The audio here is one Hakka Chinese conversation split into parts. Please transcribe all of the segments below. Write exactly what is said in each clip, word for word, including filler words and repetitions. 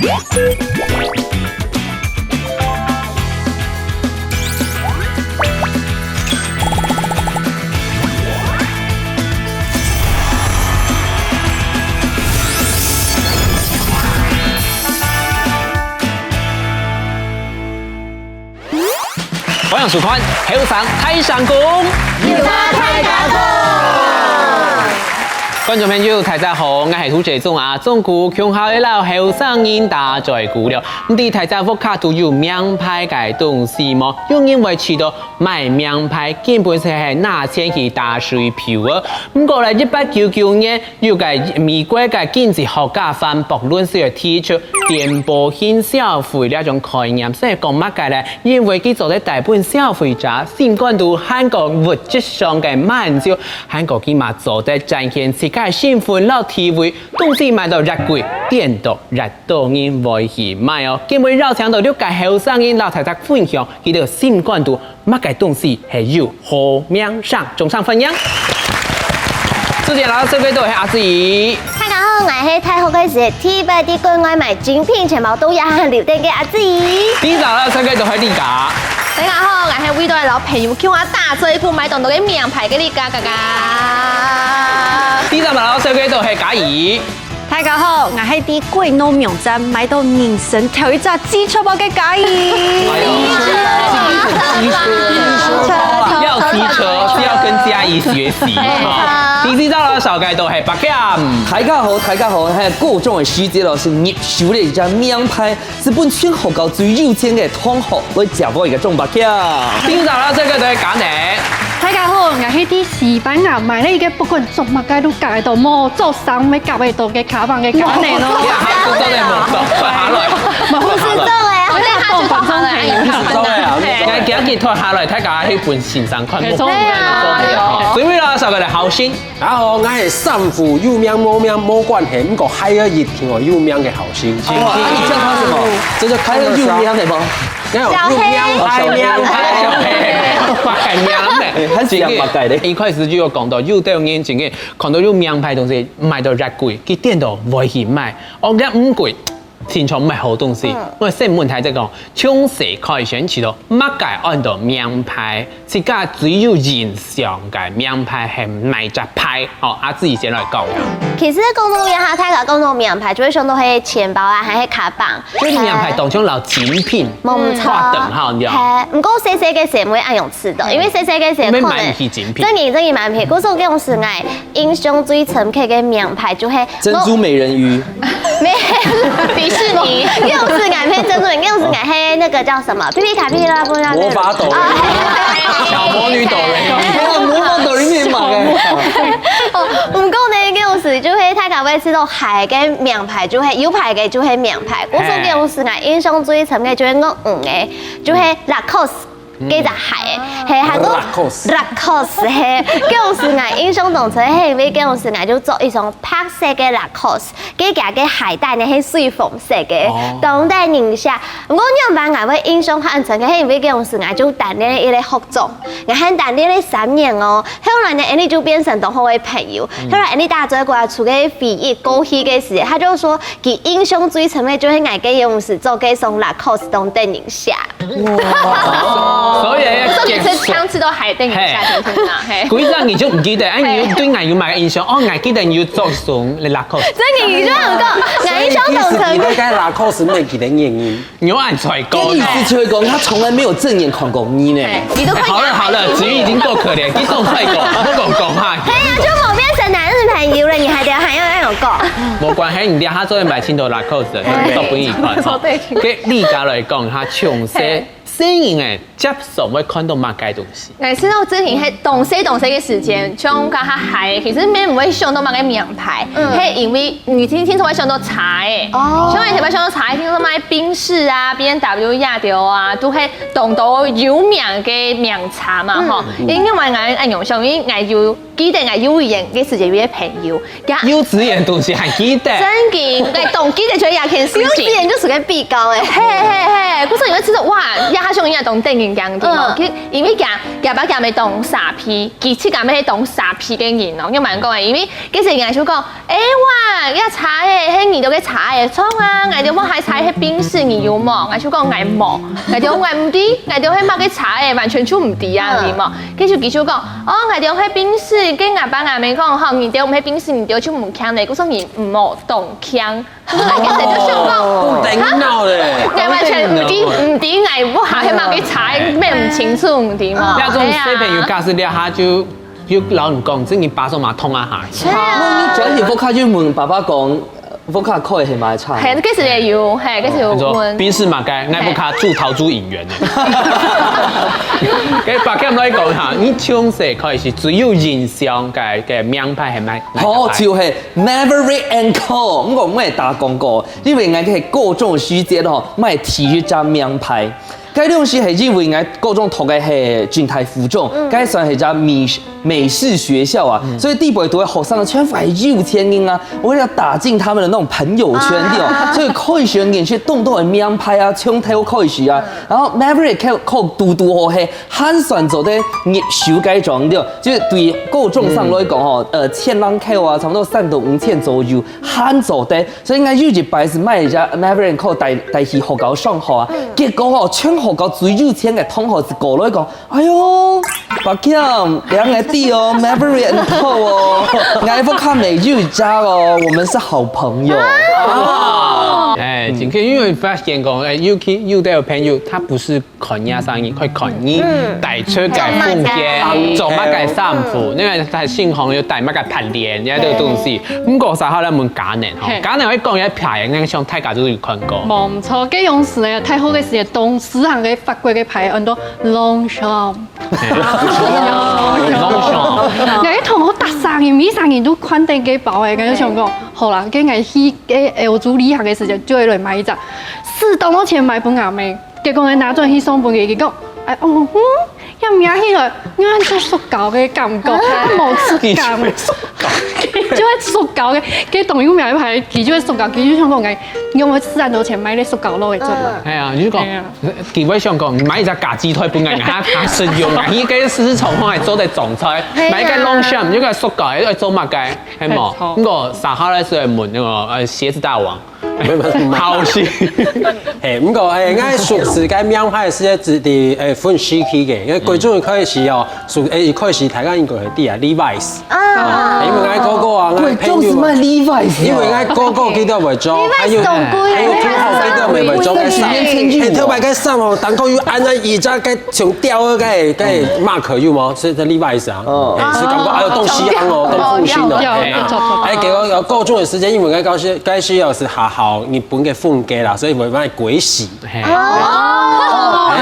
歡迎收看《後生大聲公》。有話大家講。觀眾朋友，大家好，𠊎係涂杰忠啊。中國共下愛摎後生人打嘴鼓了，毋知大家屋下都有名牌个東西無？有人會試著買名牌，根本就係拿錢去打水漂啊。毋過咧，一八九九年， 有个美國个經濟學家范伯倫就提出顛倒性消費這種概念，係講麼个咧？因為佢做得大部分消費者心肝肚還過物質上个滿足，還過佢嘛做得展現自家个身份摎地位，東西買到越貴，顛倒越多人會去買哦。今晡邀請到六個後生人摎大家分享佢兜心肝肚 麼个東西係有好名聲，掌聲歡迎！首先摎大家紹介到係阿志怡。大家好，𠊎係大學个時節第一擺在國外買精品錢包到這下還留等个阿志怡。第二摎大家紹介到係麗佳。大家好，𠊎係為著愛摎朋友共下打嘴鼓買當多个名牌个麗佳佳佳。第三摎大家紹介到係嘉怡。 大家好，𠊎係在國外網站買到人生頭一隻機車包个嘉怡。哎喲，機車，機車，要機車，就要跟嘉怡學習哈。第四張老師紹介到係白camp。大家好，大家好，係高中个時節老師入手了一隻名牌，係分全學校最有錢个同學來借我一個中白camp。第五張老師紹介到係嘉寧。 大家好，𠊎係在西班牙買了一個不管做麼个都夾得到，無做生乜夾得到个卡棒个卡內咯。你還是做得無做，脫下來。不是做的啊。我等下就脫下來，哎呀，哎，今日脫下來，大家去分先生看。沒錯。最尾啦，紹介到係豪興。大家好，𠊎係衫褲有名無名無關係，毋過鞋仔一定愛有名个豪興。哦，啊，你叫他什麼？這個還有有名的嗎？ 那有小黑。有名牌，名牌，小黑，名牌。哎，還是名牌的。一開始就有講到，有兜人真个看到有名牌東西賣到越貴，佢顛倒會去買。哦，該毋貴，平常買好東西。嗯。𠊎先問大家講，從細開始知道麼个安到名牌，自家最有印象个名牌係哪隻牌？好，阿志怡先來講。其實講到名牌，大家講到名牌，就會想到係錢包啊，還係卡棒。 所以名牌當中摎精品無毋著。劃等號，你知道嗎？係，毋過細細个時毋會恁樣試著，因為細細个時可能毋會買毋起精品。真个真个買毋起。故所該種時𠊎印象最深刻个名牌就係珍珠美人魚。無，迪士尼。該種時𠊎毋係珍珠美人魚，該種時𠊎係那個叫什麼？皮皮卡皮拉布拉。魔法哆啦A夢。啊，小魔女哆啦A夢。哎呀，魔法哆啦A夢買个。哦，毋過呢，該種時就係大家會試著鞋个名牌，就係有牌个就係名牌。 故所該種時𠊎印象最深个就係我，嗯，个，就係Lacoste該隻鞋，係，還過Lacoste。Lacoste，係，該種時𠊎印象當深，係因為該種時𠊎就著一雙白色个Lacoste，該隻个鞋帶呢係水紅色个，哦。當得人惜。毋過仰般𠊎會印象較深个，係因為該種時𠊎就單戀一個學長，𠊎還單戀了三年哦。後來呢，𠊎等就變成當好个朋友。後來𠊎等打嘴鼓啊，出个回憶過去个時，他就說 佢印象最深个就係𠊎該種時著該雙Lacoste當得人惜。所以要，所以你係強勢到還得人惜，係。聽聽啊，係。故所你就毋記得，哎，你有對𠊎有麼个印象？哦，𠊎記得你有著雙Lacoste。真个，你就恁樣講，𠊎印象當深。所以其實你對該Lacoste毋記得原因。你有恁樣講哦。該意思就係講，他從來沒有正眼看過你呢。哎，你都快好了好了，子瑜已經夠可憐，你講出來講，不講講哈。哎呀，就無變成男女朋友了，你還得還要恁樣講。 無關係，你等下做得買盡多Lacoste，做分你看吼。做得。該你家來講，哈，從細，嘿。細人仔，輒常會看到麼个東西？哎，係到真正係當細當細个時間，像講下鞋，其實乜毋會想到麼个名牌，嗯。係因為你天天都會想到車仔。哦。像以前會想到車仔，聽到麼个賓士啊、B M W、雅閣啊，都係當多有名个名車嘛，嗯。吼。嗯。因為𠊎，𠊎，哎，有，因為𠊎有記得𠊎幼稚園个時節有一個朋友，佢幼稚園東西還記得？真个，𠊎當記得就係這件事情。幼稚園就係个比較欸。嘿嘿嘿，故所因為其實哇，也還像人家當得人驚个嘛。嗯其實因為佢佢爸佢姆當沙皮，佢自家乜係當沙皮个人哦，你蠻講欸，因為其實人家就講，哎哇，這茶欸，係你兜个茶欸，創啊，𠊎兜屋下茶係冰室，你有無？𠊎就講𠊎無，𠊎兜𠊎毋知，𠊎兜係麼个茶欸，完全就毋知啊，你無。跟住佢就講， 哦，𠊎兜係冰室，跟𠊎爸𠊎姆講吼，你兜毋係冰室，你兜就毋強咧，故所你毋好當強。𠊎个時就想講，不得了嘞。𠊎完全毋知，毋知𠊎屋下係麼个茶，乜毋清楚，毋知嘛。那種小朋友假使這下就就老人講，這你爸做嘛痛啊哈。你轉去屋下就問爸爸講，屋下開係麼个茶？係，該時也有，係，該時有你說問。冰室嘛，該那不卡住逃出影院呢。給爸爸來講哈，你從細開始最有印象个个名牌係買？好，就係 Maverik and Co。毋過毋係打廣告，因為𠊎係高中時節吼，買第一隻名牌。該東西係因為𠊎高中讀个係景泰附中，該算係隻美美式學校啊，所以底背讀个學生全部係有錢人啊，我要打進他們的那種朋友圈，對哦。所以開始人去動動的名牌啊，從頭開始啊，然後 Maverik 靠靠嘟嘟好係，還算做得入手該種，對哦。就是對高中生來講吼，呃，千零箍啊，差不多三到五千左右，還做得。所以𠊎有一擺係買一隻 Maverik 帶帶去學校上課啊，結果吼，全學校最有錢个同學就過來講，哎喲，伯謙，你愛知哦，Maverik and Co哦，𠊎屋下乜有一隻哦，我們是好朋友。哎，今天因為發現講，哎，尤其有的朋友他不是看你生意，會看你帶出个風景，做麼个衫褲，因為他身上有帶麼个牌子，這兜東西。毋過，接下來問嘉寧吼，嘉寧會講一排，應該像大家都有看過。無錯，該樣時呢，大學个時節，當時行个法國个牌，安到 Longchamp。攏想，𠊎个同學逐儕人，每儕人都擐等該包欸，𠊎就想講，好啦，該𠊎去該歐洲旅行个時節，就會來買一隻。使當多錢買分阿妹，結果𠊎拿轉去送分佢，佢講，哎哦，嗯，這摸起來，原來係塑膠个感覺，無質感。就係塑膠个，該當有名个牌，佢就係塑膠，佢就想講，𠊎用𠊎使恁多錢買个塑膠袋个做。哎呀，你就講哎呀。 佢會想講，你買一隻假雞腿分𠊎，佢佢實用啊，佢該市場上還做得種菜，買一個 Longchamp，一個塑膠，愛做麼个，係無？毋過，接下來係問那個呃鞋子大王，好奇。嘿，毋過誒，𠊎熟識該名牌係在誒分時期个，因為高中開始哦，熟誒一開始大家應該係知啊，Levi's。啊，因為𠊎哥哥啊，𠊎朋友啊，就是賣 Levi's，因為𠊎哥哥佢都會做，還有 當貴還有同學佢都會做个衫，十年前就有誒，特別个衫哦，當高又安在一隻个像吊个个个mark有無？是在 Levi's啊，哦，是感覺哎呦當時行哦，當風行哦，有有有哎，結果有高中个時間，因為𠊎高中該時又係學校日本个風格啦，所以會賣鬼洗。 嘿，哦，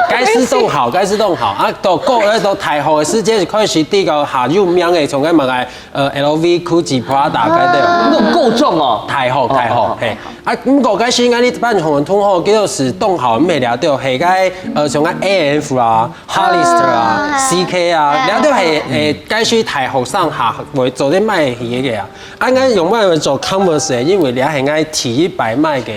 該時當好，該時當好啊！到高，到大學个時節開始，第一個下有名个，從該麼个呃L V、Gucci、Prada該兜。那種夠重哦。大學，大學，嘿。啊，毋過該時𠊎哩班同同學，叫做係當好，毋係了，就係該呃，像該A F啊、Hollister啊、C K啊，了就係誒，該時大學生下會做得買起个啊。啊，𠊎用麼个做 Converse，因為這係𠊎第一擺買个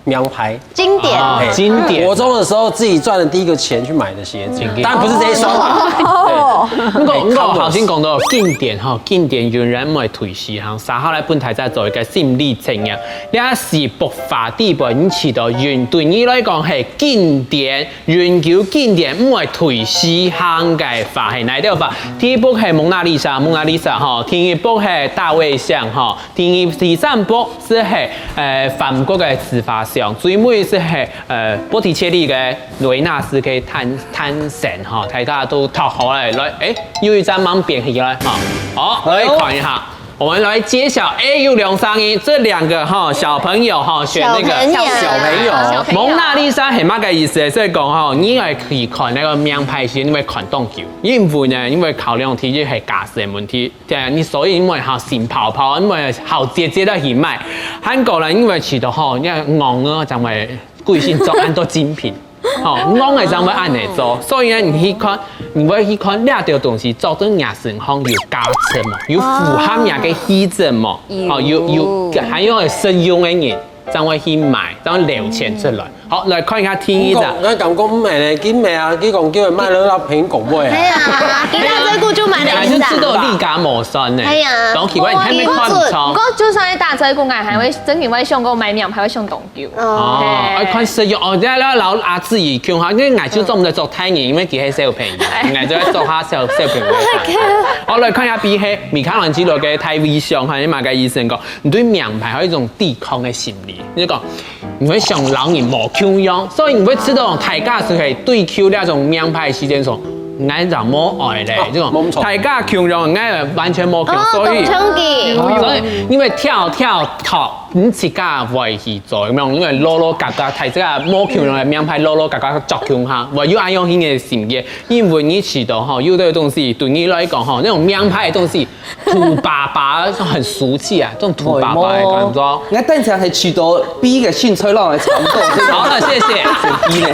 名牌。經典。啊，經典國。中的時候自己賺了第一個錢去買的鞋子，但不是這一雙啊。毋過，毋過頭先講到經典吼，經典永遠毋會退時行。接下來分大家做一個心理測驗，這係爆發底背，你試著永對你來講係經典，永久經典，毋會退時行个話係哪一條話？第一幅係蒙娜麗莎，蒙娜麗莎吼，第二幅係大衛像吼，第二第三幅 係係，呃，法國个自畫像，最尾係係，呃，波提切利个維納斯个誕誕生吼，大家都讀好了，來，誒，有一張盲變起來哈，好，來看一下，我們來揭曉，誒，有兩三一，這兩個哈小朋友哈選那個小朋友，小朋友，蒙娜麗莎係麼个意思？所以講哈，你愛去看那個名牌時，你會看當久，因為呢，因為考量第一係價錢問題。 對，你所以因為哈新泡泡，因為好姐姐來去買，還過來因為試著吼，你看戇啊，正會貴性做恁多精品。吼，戇个正會恁樣做。所以呢，你去看，你會去看這兜東西做到若身項有價值無？有符合若个氣質無？吼，有有，還有實用个人，正會去買，正會留錢出來。好，來看一下第一張。我感覺毋係呢，佢買啊，佢講叫人買了，然後騙講買啊。係啊，佢打嘴鼓就買了，還是知道你家無算呢。係啊，當奇怪，你還沒看毋著。不過就算係打嘴鼓，𠊎還會真的會想講買名牌，會想當久。哦，愛看實用哦，這要摎阿志怡共下，因為𠊎就做毋得做大人，因為佢係小朋友，𠊎就愛做下小小朋友。好，來看一下B係米開朗基羅个大衛像，哈，你麼个意思講？你對名牌有一種抵抗个心理，你就講，你會想摎人無共樣，所以你會知道大家係會追求那種名牌時間說，𠊎就無愛咧，這種大家共樣，𠊎完全無共樣，所以。所以因為跳跳跳。 你自家會去做，有無？因為囉囉嘎嘎，大家無共樣个名牌囉囉嘎嘎著共下，會有恁樣形个心結，因為你知道吼，有的東西對你來講吼，那種名牌的東西，土爸爸很俗氣啊，這種土爸爸的感覺。𠊎單淨係知道B个身材摎𠊎差不多。好了，謝謝。B呢？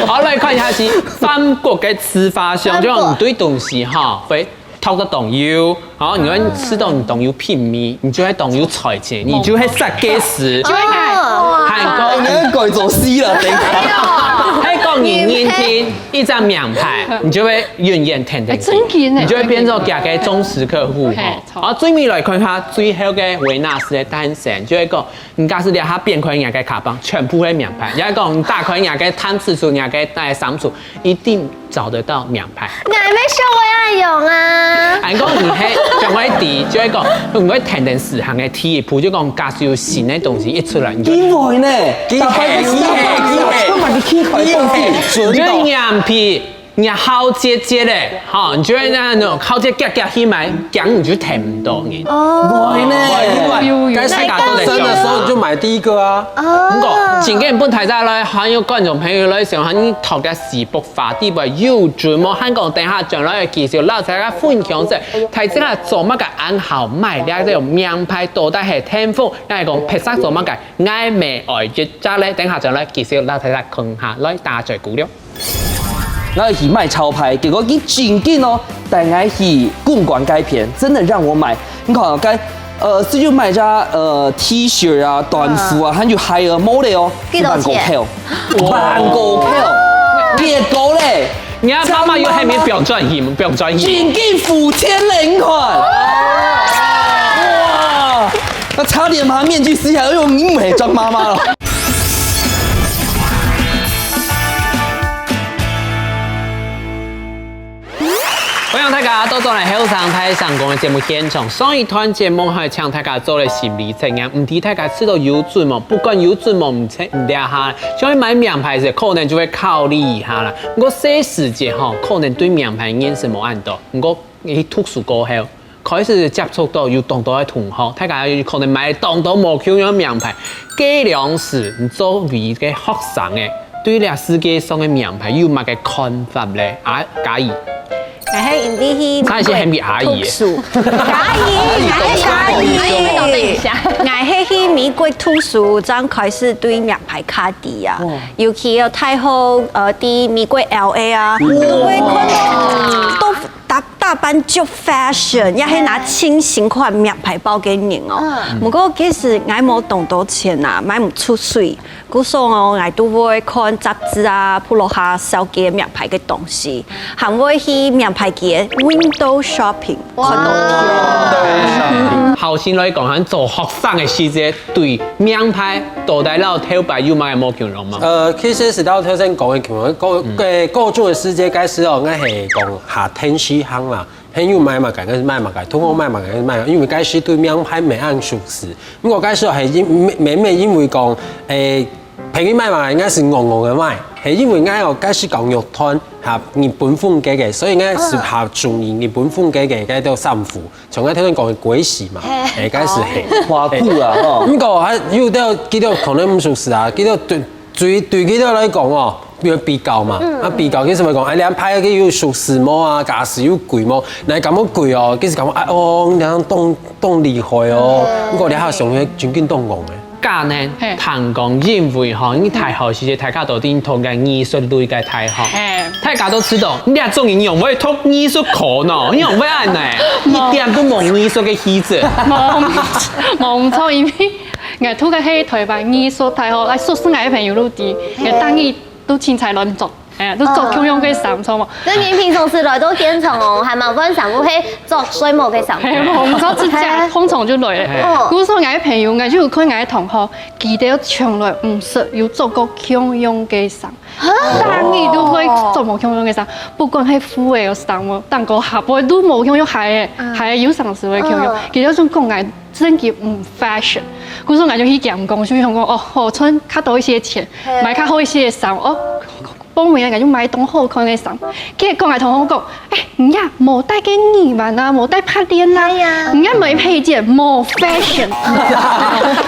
好，來看一下是法國个自畫像，就你對東西哈，會讀得懂有。 好，你會知道你當有品味，你就會當有才情，你就會設計師。就會改。還過，你會改做C了，等一下。還過你認定一張名牌，你就會永遠跈等佢，哎，真的呢。你就會變成佢个忠實客戶。嘿，好，最尾來看下最後个維納斯的誕生，就係講，你假使這下變開你个卡包，全部係名牌，也係講你打開你个貪吃書，你个衫櫥，一定 找得到名牌。𠊎乜想會恁樣啊。恁講你係，將會知，就係講，你會跈等時行个第一步，就講假使有新个東西一出來，你就。機會呢，機會，機會，機會，都買个機會，機會，你就會眼皮，你好節節嘞，吼，你就會那種好節夾夾去買，講你就跈毋到人。哦。會呢，會呢，該是打到的真的時候你就買第一個啊。哦。不過，今天本台再來，還有觀眾朋友來想，你頭个時報 話題會有準無？還講等下轉來繼續摎大家分享一下，大自家做麼个恁好買這種名牌到底係天賦，也係講別儕做麼个愛買愛一隻咧？等下轉來繼續摎大家講下，來打嘴鼓了。𠊎去買潮牌，結果佢真緊哦，帶𠊎去公館該片，真的讓我買。你看哦，該 呃，係有買隻，呃，T-shirt啊，短褲啊，還有鞋啊，無咧哦，幾多錢？萬過箍，萬過箍，幾多咧？你阿媽媽有還沒表轉型，表轉型。緊緊付錢咧，你看。哇，那差點把面具撕下來，哎喲，你毋係張媽媽了。 歡迎大家倒轉來後生大聲公个節目現場。上一段節目還請大家做了心理測驗，毋知大家試著有準無？不管有準無，毋知，毋知下，想愛買名牌時，可能就會考慮一下啦。毋過細時節吼，可能對名牌認識無恁多，毋過你讀書過後， 開始接觸到有當多个同學，大家有可能買當多無共樣名牌。該量時，你作為一個學生誒，對這世界上个名牌有麼个看法咧？啊，嘉怡。𠊎係因為去，他係很比阿姨耶。讀書。嘉怡，𠊎係嘉怡。等一下。𠊎係去美國讀書，正開始對名牌較知啊。尤其有大學，呃，在美國L A啊，都會看到都 打，打扮足fashion，也係拿盡新款名牌包个人哦。毋過其實𠊎無當多錢啊，買毋出水。故所哦，𠊎都會看雜誌啊，鋪落下紹介名牌个東西，還會去名牌街window shopping，看到。好心來講，還做學生个時節，對名牌到底摎頭擺有麼个無共樣嗎？呃，其實係摎頭先講个共樣，高，高中个時節開始哦，𠊎係講下天使行啦。 朋友買麼个，𠊎就買麼个；同學買麼个，𠊎就買麼个。因為該時對名牌無恁熟識。毋過該時係因，每，每因為講，誒，朋友買麼个，𠊎就戇戇个買。係因為𠊎哦，該時搞樂團，哈，日本風格个，所以𠊎就較中意日本風格个該兜衫褲，像𠊎頭先講个鬼洗嘛，誒，該時係。花褲啦，吼。毋過啊，有兜，佢兜可能毋熟識啊，佢兜對 對，對佢兜來講哦，比如比較嘛，啊比較佢就會講，哎，這牌佢有熟識無啊，價錢有貴無？𠊎感覺貴哦，佢就感覺，哎哦，你這樣當，當厲害哦。毋過你下想，真經當戇个。假呢，嘿。聽講因為吼，你大學時節大家都定讀个藝術類个大學，嘿。大家都知道，你這種人仰會讀藝術科呢？你仰會恁呢？一點都無藝術个氣質。無，無錯，因為𠊎讀个係台灣藝術大學，來，所以𠊎个朋友都知，𠊎當然都凊彩亂做。 哎，都做共樣个衫，著無？這人平常時來到現場哦，還蠻換衫褲，係做睡目个衫褲。嘿，無錯，直接紅蟲就來了。嘿。哦。故所𠊎个朋友，𠊎就有看𠊎个同學，佢兜從來毋識有做過共樣个衫。當然都會做無共樣个衫，不管係褲仔哦、衫哦，當高下背都無共樣，鞋仔，鞋仔有常時會共樣。嗯。佢兜就講𠊎真个毋fashion，故所𠊎就去講講，就想講哦，好賺較多一些錢，嘿。買較好一些个衫哦。 報名个就買當好看个衫。結果𠊎同學講：「哎，你呀，無戴个耳環啊，無戴項鍊啊，哎呀。你呀無配件，無fashion。」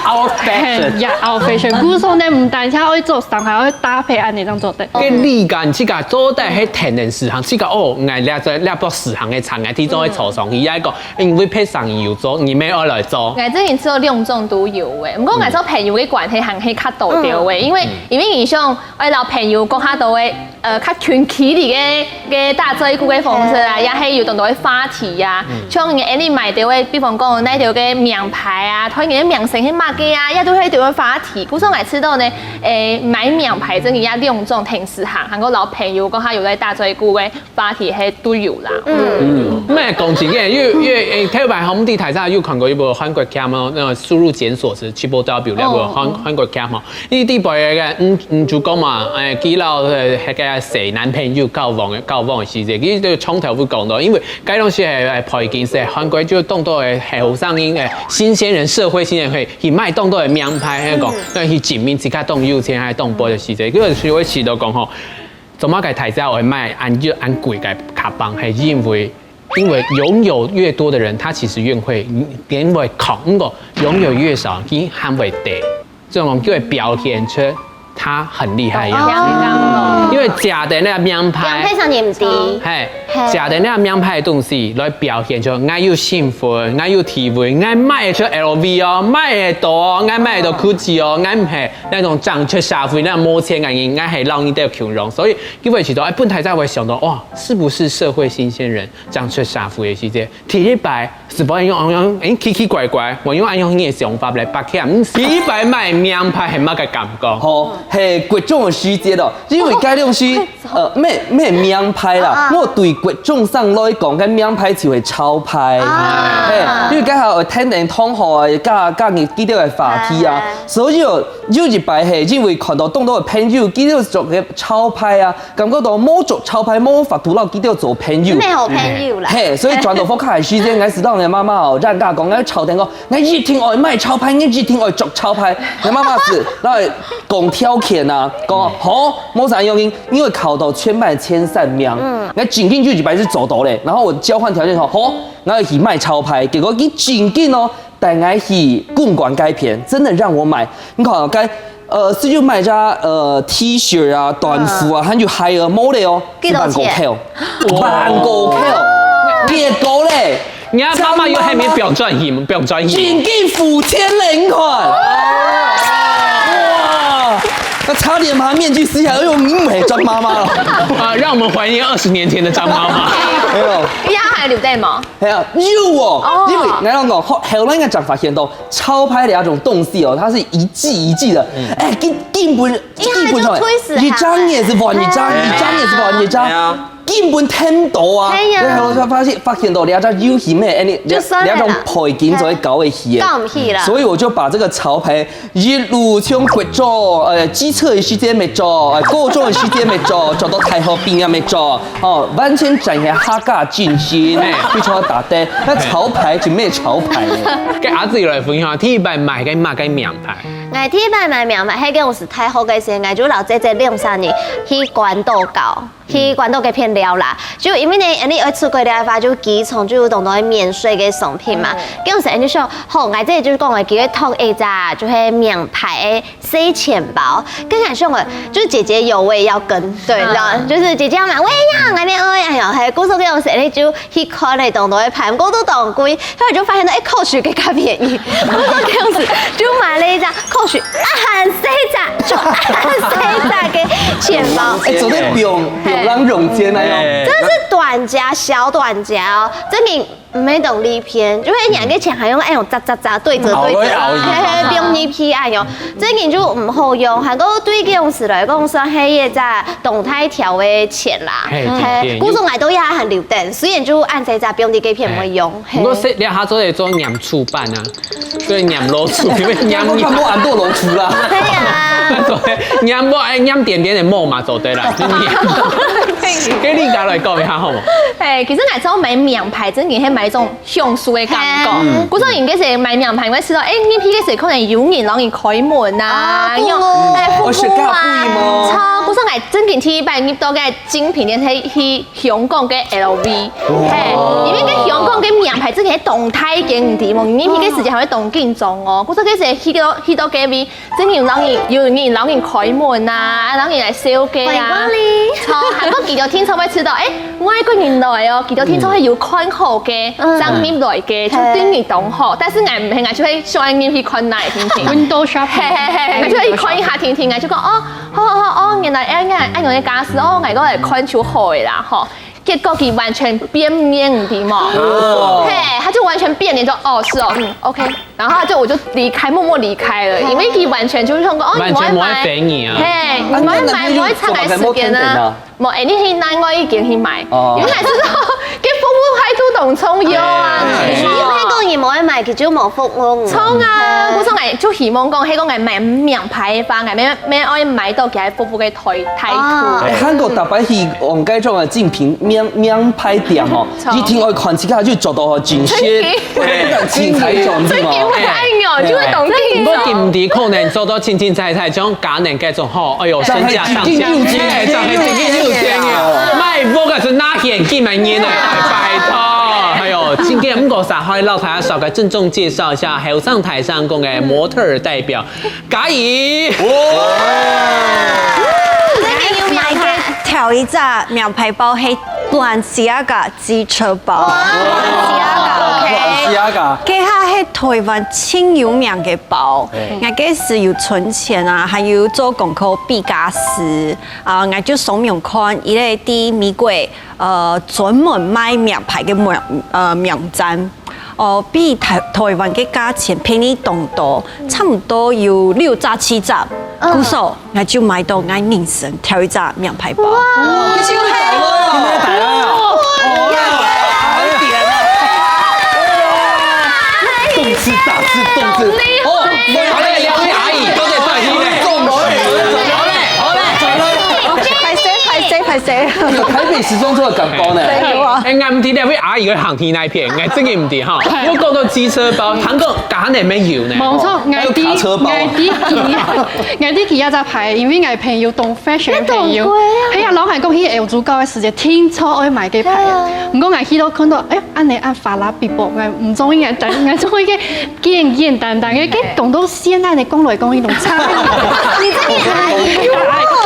Out fashion。嘿，yeah，out fashion。故所呢，毋單淨愛做衫，還愛搭配恁呢正做得。該你講，自家做得係天天時行，自家哦，𠊎這這這波時行个衫，𠊎提早去坐上去，也講，因為配衫有做，你乜愛來做。𠊎這人做兩種都有誒，毋過𠊎做朋友个關係還係較多點誒，因為因為你像 愛摎朋友講較多个，呃，較近距離个个打嘴鼓个方式啊，也係有當多个話題啊。像你恁呢買兜个，比方講買兜个名牌啊，看你个明星係麼个啊，也都係兜个話題。故所𠊎知道呢，誒，買名牌真个也兩種形式哈，還過摎朋友講較有在打嘴鼓个話題係都有啦。嗯，毋係講真个，因為因為誒，頭擺吼，毋知大家有看過一部韓國劇嘛，那個《屍殺檢索》是七部刀，比如兩部韓韓國劇嘛。 你知背个，嗯嗯，就講嘛，誒，佢摎誒，該個誰男朋友交往交往个時節，佢就從頭會講到，因為該東西係誒，背景係韓國就當多个後生人，誒，新鮮人，社會新鮮人會去買當多个名牌，還講，但去證明自家當有錢，還當背个時節，佢就會試到講吼，做麼个大家會買恁就恁貴个卡邦，係因為 因為擁有越多的人，他其實越會，越會窮，毋過擁有越少，佢還會低。這種就會表現出他很厲害的樣子。哦。因為假的那個名牌，名牌上也毋低。嘿，嘿。假的那個名牌的東西來表現出𠊎有身份，𠊎有地位，𠊎買得出L V哦，買得到哦，𠊎買得到Gucci哦，𠊎毋係那種剛出社會那種無錢个人，𠊎係老人家窮人，所以因為其實哎，本來在會想到，哇，是不是社會新鮮人？ 剛出社會个時節，第一擺係毋會用用，誒，奇奇怪怪，𠊎用恁樣个想法來發現，嗯，第一擺買名牌係麼个感覺？吼，係國中个時節咯，因為該東西，呃，毋係毋係名牌啦，啊。𠊎對國中生來講，該名牌就係潮牌。啊。嘿，因為該下有聽等同學啊，佮佮佢佢兜个話題啊，哎。所以哦，有一擺係因為看到當多个朋友，佢兜著个潮牌啊， 感覺到無著潮牌無法度摎佢兜做朋友。毋係好朋友啦。嘿，所以轉到屋下个時節，𠊎就摎𠊎媽媽哦，冤家講，𠊎吵電講，𠊎一定愛買潮牌，𠊎一定愛著潮牌。𠊎媽媽就，然後講條件啊，講，好，無啥用，因為考到全班前三名。嗯。𠊎真經就一擺就做到咧，然後我交換條件說，好，𠊎愛去買潮牌，結果佢真經哦， 帶𠊎去公館該片，真的讓我買。你看哦，該，呃，係有買隻，呃，T-shirt啊、短褲啊，嗯。還有鞋啊，無咧哦，幾多錢？係萬五箍。哇！萬五箍，幾多咧？你看媽媽有還沒表轉型，表轉型。真經付錢咧，你看。哇！那差點把她面具撕下來，哎喲，你毋係張媽媽了。啊，讓我們懷念二十年前的張媽媽。沒有。伊還留在無？ 係啊，有哦，哦。因為𠊎講，後後來𠊎正發現到，潮牌這種東西哦，它是一季一季的。嗯。哎，根根本因為它就根本上，推死它。一張也係換一張，哎。一張也係換一張，哎呀。根本聽毋到啊。哎呀。然後我才發現發現到這隻遊戲咩，哎，你就算了啦。這種背景就會搞一些。搞毋起啦。所以我就把這個潮牌 一路從國中，呃，基礎个時節乜著，呃，高中个時節乜著，著到大學畢業乜著，哦，完全展現客家精神，非常打得。那潮牌就無潮牌了。該阿姊來分享，第一擺買个麼个名牌？𠊎第一擺買名牌，係該𠊎係大學个時，𠊎就摎姐姐兩儕人去關渡溝。去關到該片料啦。就因為呢，你愛出國个話，就機場就有當多免稅个商品嘛。該時你想，好，𠊎這就講个，佢个top一隻就係名牌个細錢包。跟𠊎想个，就是姐姐有，我也要跟，對，你知道嗎？就是姐姐要買，我也要，𠊎也愛，哎喲，嘿，故所該時你就去看了當多个牌，毋過都當貴，後來就發現到，哎，Coach个較便宜，故所該時就買了一隻Coach，啊，還細隻，就還細隻个錢包。哎，做得不用不用讓用錢那樣。哎。這是短夾，小短夾哦，這你毋係當利便，就係兩個錢還用哎用扎扎扎對折對折，嘿嘿，不用利便哎喲，這你就毋好用，還過對該時來講算係一隻當大條个錢啦。嘿，嘿，對，對。故所𠊎都也還留等，雖然就恁細隻，不用利該片毋會用。毋過這下做得做黏鼠板啊。 所以黏老鼠，因為黏你。看無恁多老鼠啦。對啊。對，黏無，哎，黏點點个毛嘛，做得啦，就黏。該你家來講一下好無？哎，其實𠊎知道買名牌，真的係買一種享受的感覺。嘿。故所應該係買名牌，𠊎知道，哎，你去个時候可能有人幫你開門啊，哦，有，服務。哎，服務啊。哦，是較貴嗎？超，故所𠊎真的第一擺入到个精品店，係去香港个L V，嘿，因為个香港个名牌真个係當大間，你知無？你去个時間還會當緊張哦。故所个時去到去到該位，真有人有人人開門啊，人人來紹介啊。歡迎光臨。好，還過幾條聽眾會知道，哎，外國人來哦，幾條聽眾係有看好个，嗯。正入來个，就對你當好。但是𠊎毋係，𠊎就會喜歡入去看哪聽聽。Window shopping。嘿嘿嘿，𠊎就會看一下聽聽，𠊎就講哦，好好好哦，原來哎哎哎，原來假使哦，𠊎過來看就好个啦，吼。 結果佢完全變面，你知無？哦。嘿，他就完全變臉，就哦，是哦，嗯，OK。然後他就我就離開，默默離開了，因為佢完全就是想講，哦，你無愛買，完全無愛回你啊。嘿，你無愛買，啊，那那就無愛插个時間啊。無，哎，你去另外一間去買，哦。原來是說，該服務態度當重要啊。哎。你毋係講你無愛買，佢就無服務你。重啊，嘿。故所𠊎就希望講，係講𠊎買名牌个話，𠊎買買愛買到佢个服務个態態度。哦。哎，韓國逐擺去往該種个精品名名牌店吼，著。一定愛看一下，就做到吼盡鮮，真的。非常精彩，種，真的，對嗎？真的會愛哦，就會當緊張。毋過毋知可能做到清清彩彩，像家人該種吼，哎喲，身價上下，真的有錢，哎，真的有錢哦。買屋个係拿現金買人啊，拜託，哎喲，今天毋過啥，還要大家紹介，鄭重介紹一下，後生台上講个模特兒代表， 嘉怡。哇！最近有名牌。買个頭一隻名牌包係Balenciaga機車包。哇，Balenciaga，OK。Balenciaga。該下係台灣盡有名个包。嘿。𠊎該時有存錢啊，還有做功課畢加斯啊，𠊎就上網看，一個在美國，呃，專門賣名牌个網，呃，網站。 哦，比台，台灣个價錢便宜當多，差毋多有六折七折。嗯。故所，𠊎就買到𠊎人生頭一隻名牌包。哇！你就係哦。動次打次，動次。哦，好嘞，好嘞，阿姨，多謝，多謝，多謝。好嘞，好嘞，好嘞。歹勢，歹勢，歹勢。有台北時裝週个感覺呢。對啊。哎，𠊎毋知這位阿姨个行 去哪片，𠊎真个毋知哈。又講到機車包，韓國敢會有呢？無錯，哦，還有卡車包。𠊎知，𠊎知佢，𠊎知佢這隻牌，因為𠊎朋友當fashion个朋友，那當貴啊。係啊，老闆講去歐洲搞个時節，聽說愛買个牌。對啊。毋過𠊎去到看到，哎呀，恁呢恁花啦嗶啵，𠊎毋中意，𠊎，𠊎中意个簡簡單單个，該講到現在呢，講來講去攏差。你這個阿姨哦。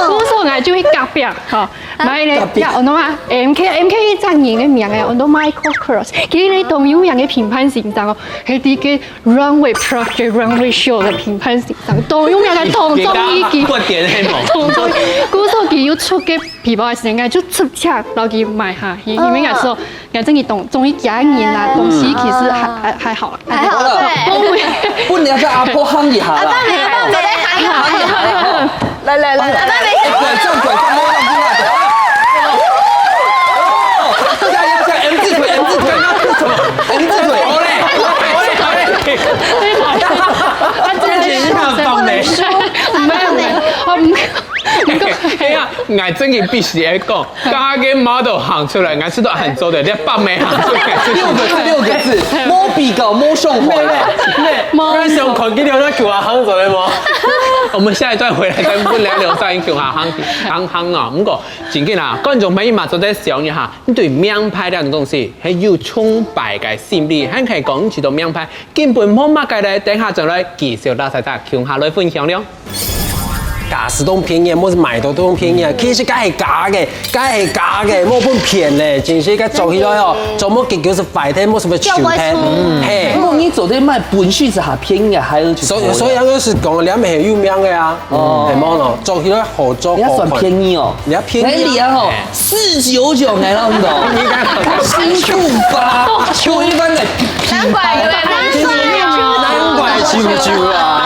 故所𠊎就去隔壁，吼。 買咧，呀，安到啊，M K，M K一隻人个名誒，安到Michael Kors，佢係當有名个品牌先生哦，係第一個runway project、runway show个品牌先生，當有名个，當中意佢，不點黑毛。當中意，故所佢有出个皮包个時間，就直接摎佢買下去，因為𠊎說，𠊎真个當中意佢个人啦，東西其實還還還好啦。 還好，對。不能叫阿婆喊一下啦。阿爸沒有，阿爸沒有。喊一下啦，吼。來來來來來。對，這樣對，這樣沒有問題啦。哦，加油，加油，M字腿，M字腿，M字腿。好嘞，好嘞，好嘞。啊，這个是什麼？沒有沒有，哦，毋過，毋過，哎呀，𠊎真个必須愛講， 剛剛个model行出來，𠊎試著還做得，連北美行出來。六個字，六個字，無比較，無傷害啦。無，無傷害，你有那九啊行做得無？我們下一段回來再問尞劉少英共下行行行啊。毋過，正經啊，觀眾朋友嘛，做得想一下，你對名牌這種東西，係有崇拜个心理，還可以講你知道名牌根本無麼个咧。等下轉來繼續摎大家共下來分享了。假使當便宜，無係買到當便宜啊，其實該係假个，該係假个，莫分騙咧，真係該著起來哦，做麼个結果係壞忒，莫係會臭忒，嘿。毋過你做得買本身係較便宜个，還有就所以所以，𠊎係講，兩面係有名个啊。哦，係無喏，著起來好著，也算便宜哦。你也便宜啊。你啊吼，四九九哎，那種，新褲吧，秋一般的，難怪有人難怪是毋是啊？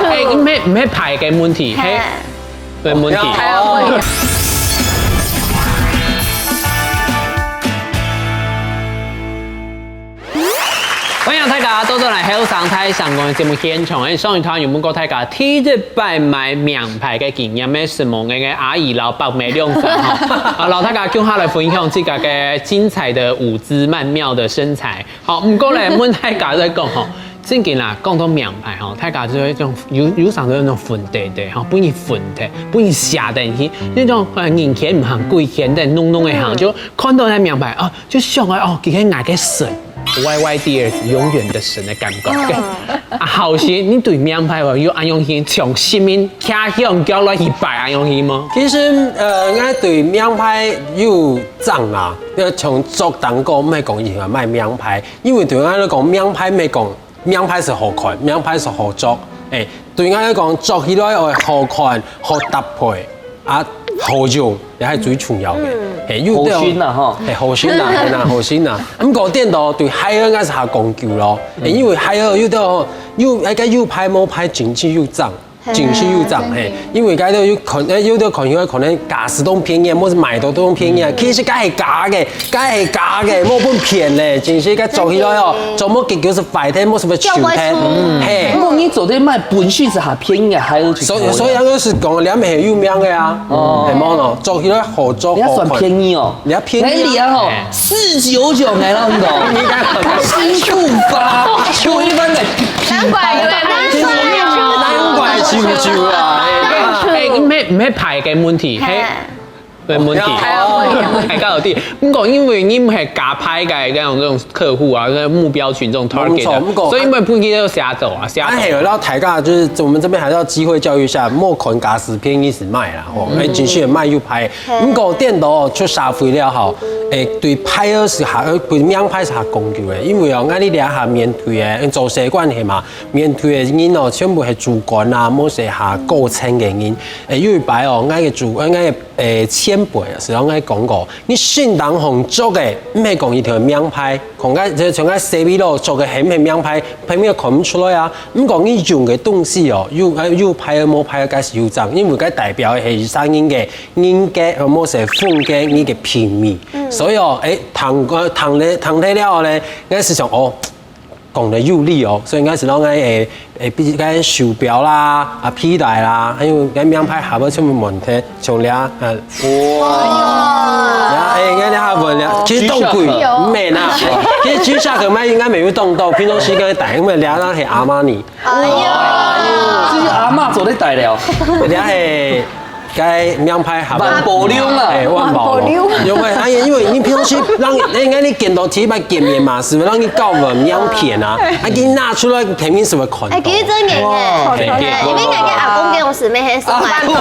哎，毋係毋係牌个問題，嘿，个問題。歡迎大家倒轉來後生大聲公个節目現場。欸，上一段有問過大家，第一擺買名牌个經驗係麼个？𠊎个阿姨摎伯姆兩儕吼，啊，摎大家共下來分享自家个精彩的舞姿曼妙的身材。好，毋過咧，問大家來講吼，正經啦，講到名牌吼，大家就會種有有常都有那種粉底的吼，分人粉的，分人嚇的去，那種呃人嫌毋行，鬼嫌的，弄弄的行，就看到那名牌啊， 就想愛哦，佢係𠊎个神，Y Y D S永遠的神的感覺。啊，好心，你對名牌哦，有恁樣去從心面徛向角落去擺恁樣去嗎？其實，呃，𠊎對名牌有讚啊，因為從著當高，毋係講一定要買名牌，因為對𠊎來講，名牌毋係講 名牌係好看，名牌係好著。欸，對𠊎來講，著起來愛好看、好搭配，啊，好用，這係最重要个。欸，有兜好心啊，吼。欸，好心啊，係啦，好心啊。毋過顛倒對鞋仔𠊎係較講究咯。欸，因為鞋仔有兜吼，有，該有牌無牌，真係有讚，真係有讚，嘿。因為該兜有可，欸，有兜可能可能假使當便宜，無係買到當便宜，其實該係假个， 該係假个，莫分騙咧，真係該著起來哦，做麼个結果係壞忒，莫係會臭忒，嘿。毋過你做得買本身係較便宜个，還有所以所以𠊎係講，兩面係有名个啊，係無咯？著起來好著，也算便宜哦。你也便宜啊。你啊吼，四九九哎，那種，新褲吧，秋一般的，難怪有人難怪是毋是啊？欸，毋係毋係牌个問題，嘿。 个問題，哦。還較有地。毋過因為你毋係假牌个那種那種客戶啊，那目標群眾 target 的，無錯，毋過所以毋會分佢都嚇走啊，嚇走。哎，然後大家就是我們這邊還是要機會教育一下，莫看假使便宜時買啦，吼，欸，真係買有牌。毋過顛倒出社會了吼，欸，對牌仔係較，呃，對名牌係較講究个，因為哦，𠊎俚這下面對个，做事關係嘛，面對个人哦，全部係主管啊，無係較高層个人。欸，有一擺哦，𠊎个主，呃，𠊎个 欸，前輩啊，係恁樣講過，你身當好著个，毋係講一條名牌，講个就像个西米露著个係毋係名牌，朋友看毋出來啊。毋過你用个東西哦，有，呃，有牌無牌，該係有讚，因為該代表个係啥人个人格，呃，無係風格，你个品味。所以哦，欸，談，呃，談了，談了了後呢，𠊎係想哦， 講得有理哦，所以𠊎係講𠊎个，欸，比如講手錶啦，啊，皮帶啦，還有該名牌鞋仔全部問題，像這，啊，哇，欸，𠊎這下問了，其實當貴，毋免啦，其實其實價格買應該沒有當多，平常時間戴，因為這下係阿瑪尼，哎喲，這係阿嬤做得戴了，這係 該名牌鞋仔。萬寶龍啊。欸，萬寶龍。因為，哎呀，因為你平常時讓，欸，你見到第一擺見面嘛，係毋係讓你搞混名片啊？啊，你拿出來肯定係會看到。欸，其實真个耶。哇，對，對，因為𠊎个阿公該種時，乜係送來。萬寶。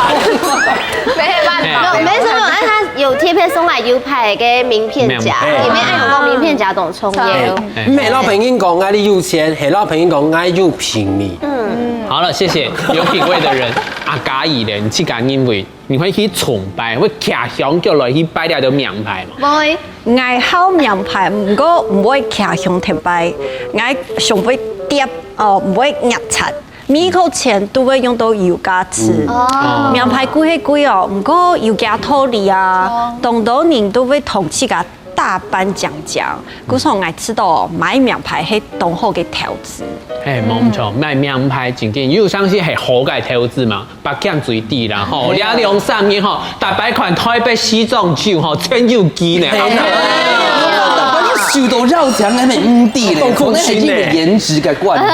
乜係萬寶。沒有，沒什麼，哎，他有特別送來有牌个名片夾，名片。裡面還有個名片夾當重要。欸，欸。毋係老朋友講𠊎俚有錢，係老朋友講𠊎有品味。嗯。好了，謝謝有品味的人。啊，嘉怡呢，你自家認為 你會去崇拜，會徛向角落去拜這兜名牌無？會。𠊎好名牌，毋過毋會徛向忒拜。𠊎上會貼，哦，毋會壓擦。每一箍錢都會用到有價值。哦。名牌貴係貴哦，毋過有佢个道理啊。哦。當多人都會同自家打扮靚靚，故所𠊎知道買名牌係當好个投資。欸，無錯，買名牌正經，有當時係好个投資嘛。 八強最低啦，吼，這兩三日吼，逐擺看台北時裝週吼，全有機呢。哎呀，逐擺都瘦到繞牆，還沒五D咧，可能係因為顏值个關係。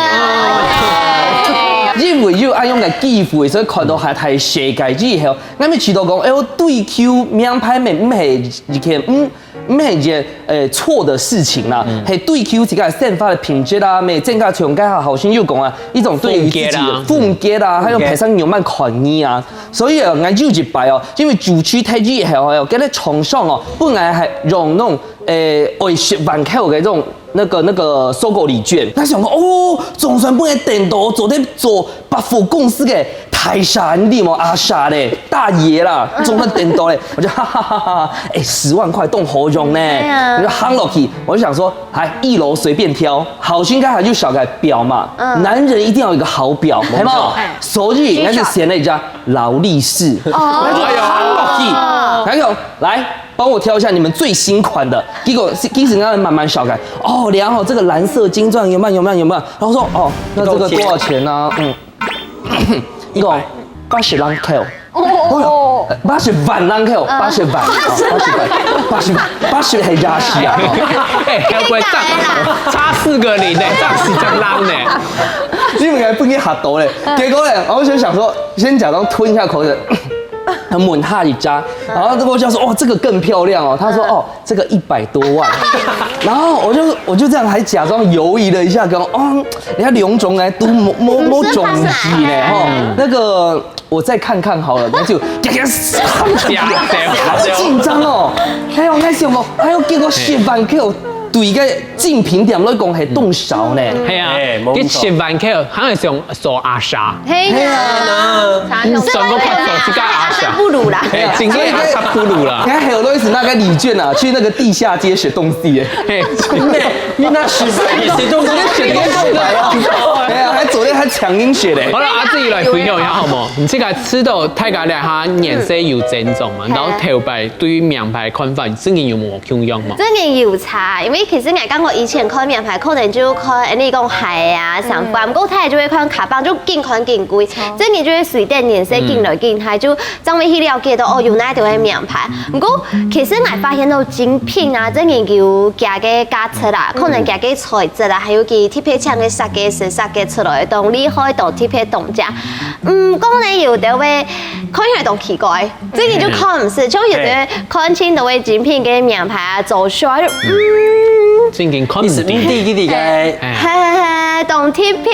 因為就恁樣个機會，所以看到下大世界以後，𠊎乜知道講，哎喲，追求名牌乜毋係一件，嗯，毋係一件，呃，錯的事情啦，係追求自家个生活个品質啊，乜增加像剛才好心又講啊，一種對於自己的風格啊，還有平常有慢款你啊。所以啊，𠊎有一擺哦，因為主持太熱後哦，跟个廠商哦，本來還用那種，呃，愛十萬塊个這種 那個那個收購禮券，他想說哦，總算不能等到做得做百貨公司个大山地嘛，阿莎嘞，大爺啦，總算等到嘞，我就哈哈哈哈，哎，十萬塊當好用呢，我就夯落去，我就想說，哎，一樓隨便挑，好心肝還就小个表嘛，男人一定要有一個好表，係無？所以應該是選了一家勞力士，那就夯落去，還有來。 幫我挑一下你們最新款的。結果是，其實那慢慢小改，哦，然後這個藍色金鑽有沒有，有沒有，有沒有？然後說，哦，那這個多少錢呢？嗯，一個八十零塊。哦，八十萬零塊，八十萬，八十萬，八十萬，八十係亞西啊。哎，會不會差四個零呢？差四隻零呢？你們還不給他抖嘞？結果呢，我就想說，先假裝吞一下口水。 他問他一家，然後我就說，哦，這個更漂亮哦。他說，哦，這個一百多萬。然後我就我就這樣還假裝猶豫了一下，講，哦，人家兩種來都摸摸摸種子呢，哈，那個我再看看好了，那就，好緊張哦。還有那什麼，還有給我十萬，給我賭一個精品店來講，還動少呢。係啊，哎，無錯。佢十萬塊，還係想 做阿莎，係啊，算个較做自家阿莎，不如啦。哎，真个阿莎不如啦。你看還有類似那個禮券啊，去那個地下街選東西耶。嘿，真的，你那十萬，你選東西選東西啊，哎呀，還昨天還搶銀選嘞。好了，阿志來分享一下好無？你這個知道大家兩下年歲有增長嘛，然後頭擺對於名牌看法，你真的有無共樣嘛？真的有差，因為其實我感覺以前看名牌可能就看，哎，你講鞋啊、衫褲啊，毋過大家就會看卡包，就緊看緊貴。 真个就係隨等年歲緊來緊大，就正會去了解到哦，有哪一條係名牌。毋過其實𠊎發現到精品啊，真个有佢个價值啊，可能佢个材質啊，還有佢特別請个設計師設計出來个，當厲害，當特別當靚。毋過呢，有兜會看起來當奇怪，真个就看毋識，像有兜看盡多个精品个名牌啊，走秀啊，就嗯。正經看毋知。你是毋知佢个 係係係，當特別。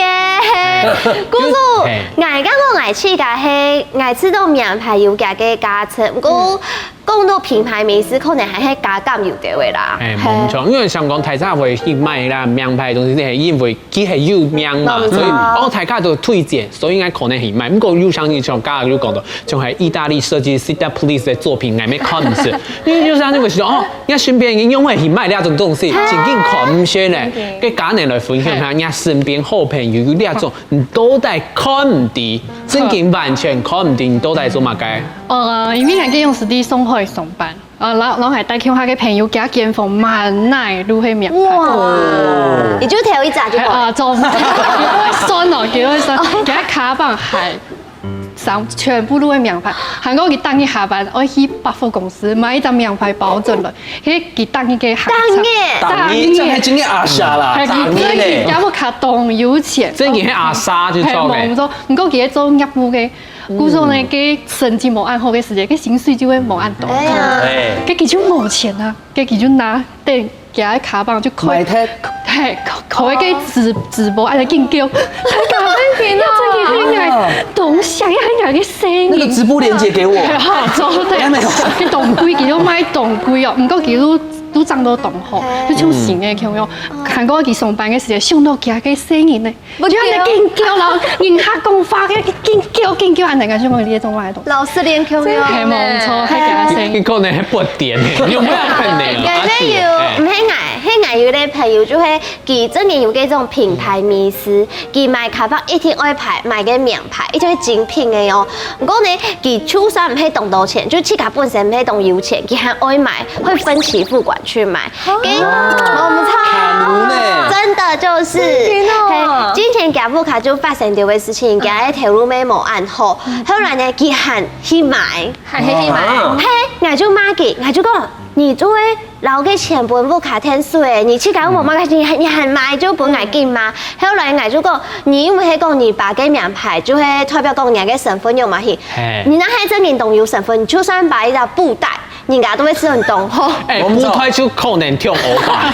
故所，嘿。𠊎感覺𠊎自家係，𠊎知道名牌有佢个價值，毋過講到品牌迷思，可能還係加減有兜个啦。哎，嘿。無錯，因為像講大家會去買啦，名牌个東西係因為佢係有名嘛，無錯。所以哦，大家都推薦，所以𠊎可能去買。毋過有像你像剛剛有講到，像係意大利設計師 Città Pulizzi 个作品，𠊎乜看毋識。因為就係恁樣个時候，哦， 人家身邊人用會去買這種東西，正經看毋識呢。該家人來分享下，人家身邊好朋友有這種，你到底看毋知，正經完全看毋知，你到底做麼个？呃，因為𠊎个用時在上海上班，呃，然後然後還帶去下个朋友，佢間房滿哪都係名牌。哇，你就挑一隻就好。啊，做，佢會算哦，佢會算，佢个卡包還 衫全部都係名牌。還過佢逐日下班，愛去百貨公司買一隻名牌包轉來，佢佢逐日个行程。逐日？逐日，這樣還真个阿莎啦，係，逐日呢。佢佢佢屋下當有錢。真个係阿莎就做咩？係，無錯。毋過佢係做業務个，故所呢，佢成績無恁好个時節，佢薪水就會無恁多。哎呀。哎。佢佢就無錢啊，佢佢就拿等 佢个卡包就開，買忒。係，開个直直播，哎呀，緊叫，大家，大家，大家，當想要人家个聲音。那個直播鏈接給我。好，做得。還沒有。佢當貴，佢都賣當貴哦，毋過佢都都漲到當好，就像新个共樣。看過佢上班个時節，想到佢个聲音呢， 我就緊叫咯，人客講話个緊叫緊叫，恁樣个，像講你這種話个東西。老師連共樣。係無錯，係佢个聲音。你可能還不點呢，有沒有可能？有沒有？毋係𠊎，係𠊎有个朋友就係，佢真个有這種品牌迷思，佢買卡包一定愛牌，買个名牌，一定係精品个哦。毋過呢，佢就算毋係當多錢，就自家本身毋係當有錢，佢還愛買，會分期付款去買。 跟，哦，我們唱。呢？真的就是，真的哦。嘿，之前佢屋下就發生這回事情，佢个頭路乜無恁好，後來呢，佢還去買，還去買。哦。嘿，𠊎就罵佢，𠊎就講，你就會留个錢分屋下添水，你自家無買个，你還你還買就分𠊎緊嘛。後來𠊎就講，你又毋係講你爸个名牌，就係代表講你个身份有嘛去。嘿。你若係正經當有身份，你就算買一條布袋， 人家都會知道你當好。哎，我們走。布袋就可能跳歐巴。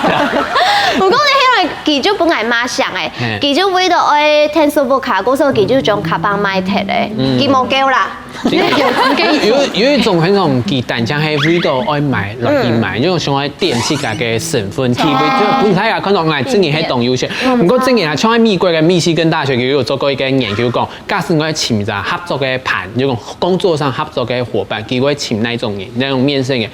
毋過呢，後來佢就分𠊎罵聲哎，嘿。佢就為了愛天數不卡，故所佢就將卡邦賣忒咧，嗯。佢無救啦。有有有一種很種簡單，像係為了愛買來去買，嗯。就想愛展自家个身份，地位，哦。就分大家看到，哎，真个係當有錢。嗯。毋過真个啊，像在美國个密西根大學，佢有做過一個研究，講 假使𠊎尋一隻合作个伴，就講工作上合作个伙伴，佢會尋哪種人，哪種面相个，